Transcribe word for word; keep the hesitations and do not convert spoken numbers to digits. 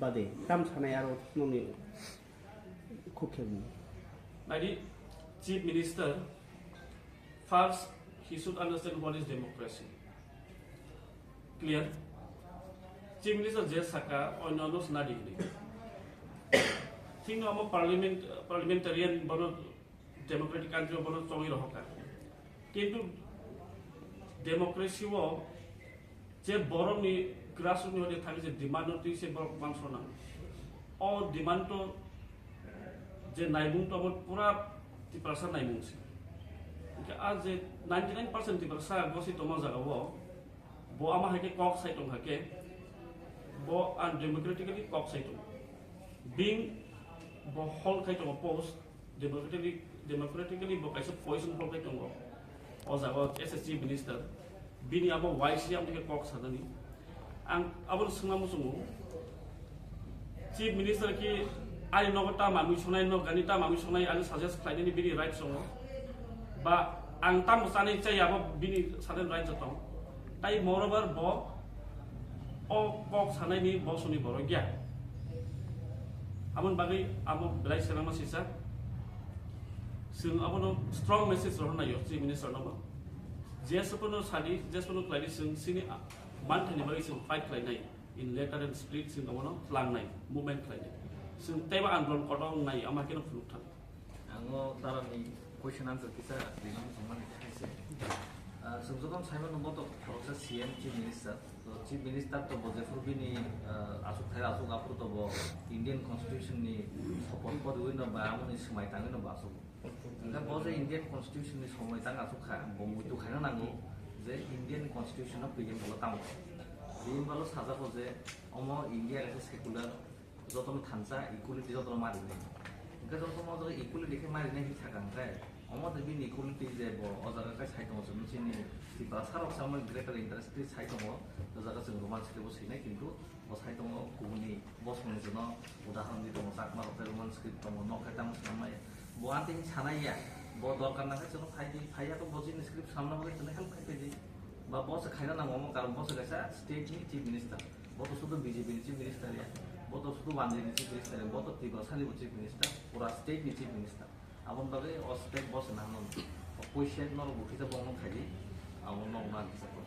Bade tam sanai aro noni khuk khe bini. Nadi, Chief Minister, first he should understand what is democracy. Clear? Chief Minister je saka oino no snadi hini. Thing amo parliament, parliamentarian bono democratic country bono chongwi rohoka. Kintu democracy o je borokni grassroots ni hode thangwi je demand no twi se borok mansona. O demand to je naimung to abo pura Tiprasa naimung se. Hingke a je ninety nine percent Tiprasa gosi tongma jaga o bo ama hai khe kok sai tong hai khe bo undemocratically kok sai tong. Bing bo hol khai tongo post democratically democratically bo kaisa position hol khai tongo. O jaga o S S Chief Minister bini abo Y C amtike kok sanani. Ang abo swngna muchungo Chief Minister ki ani nogo ta mamui sonai no gani ta mamui sonai ani suggest khlainani bini right songo. Ba ang tamo sanai chai abo bini saden right jotong. Tai moreover bo o kok sanaini bosoni borok ya. Aboni bagwi amo belai selengma sisa. Chwng abono strong message rohornaio Chief Minister no. Jesono sadi, jesono khlaidi chwng sini manthani bagwi chwng fight khlainai. In letter and spirit chwng abono tlangnai, movement khlainai. Chwng teibo andolon kotor wngnai, ama keno phunuk thang. Ang o darani question answer kisa rinani songmani khe hai se. Ah, chwng jotono saimano bo to khoroksa C M Chief Minister. To Chief Minister to bo jephuru bini ah, aswk thai aswk aphuru to bo Indian Constitution ni support bo rwino ba amoni swmai tangwino bo aswk. Hingkhe bo je Indian Constitution ni somoi tang aswk kha, bo muitu khaina nango je Indian Constitution no preamble o tamo. Preamble o sajak o je omo India kaisa secular jotono thansa equality jotono ma rinai. Hingke jotono o jaga equality khe ma rinai hinwi sakha hingke omo de bini equality je bo o jaga khe sai tongo chwngno chini Tiprasa rok samo greater interest twi sai tongo o jaga chwng Roman script bo swinai kintu bo sai tongo kubuni bosongni jono udahoron di tongo Chakma rok khe Roman script tongo nok khe tamo swnam maya bo anti sanai ya bo dorkar nangkhe chwngno phai di phai ya to bo chini script samna bagwi chwngno help khai di ba bo se khaina nango omo karon bo se kaisa state ni chief minister. Bo to sudu B J P ni chief minister ya, bo to sudu Bandi ni chief minister ya, bo to Tiprasa ni bo chief minister, pura state ni chief minister. Aboni bagwi o state bo se nang nang. O question norok bo kisa bo nang khaidi, abo nok nang kisa ko.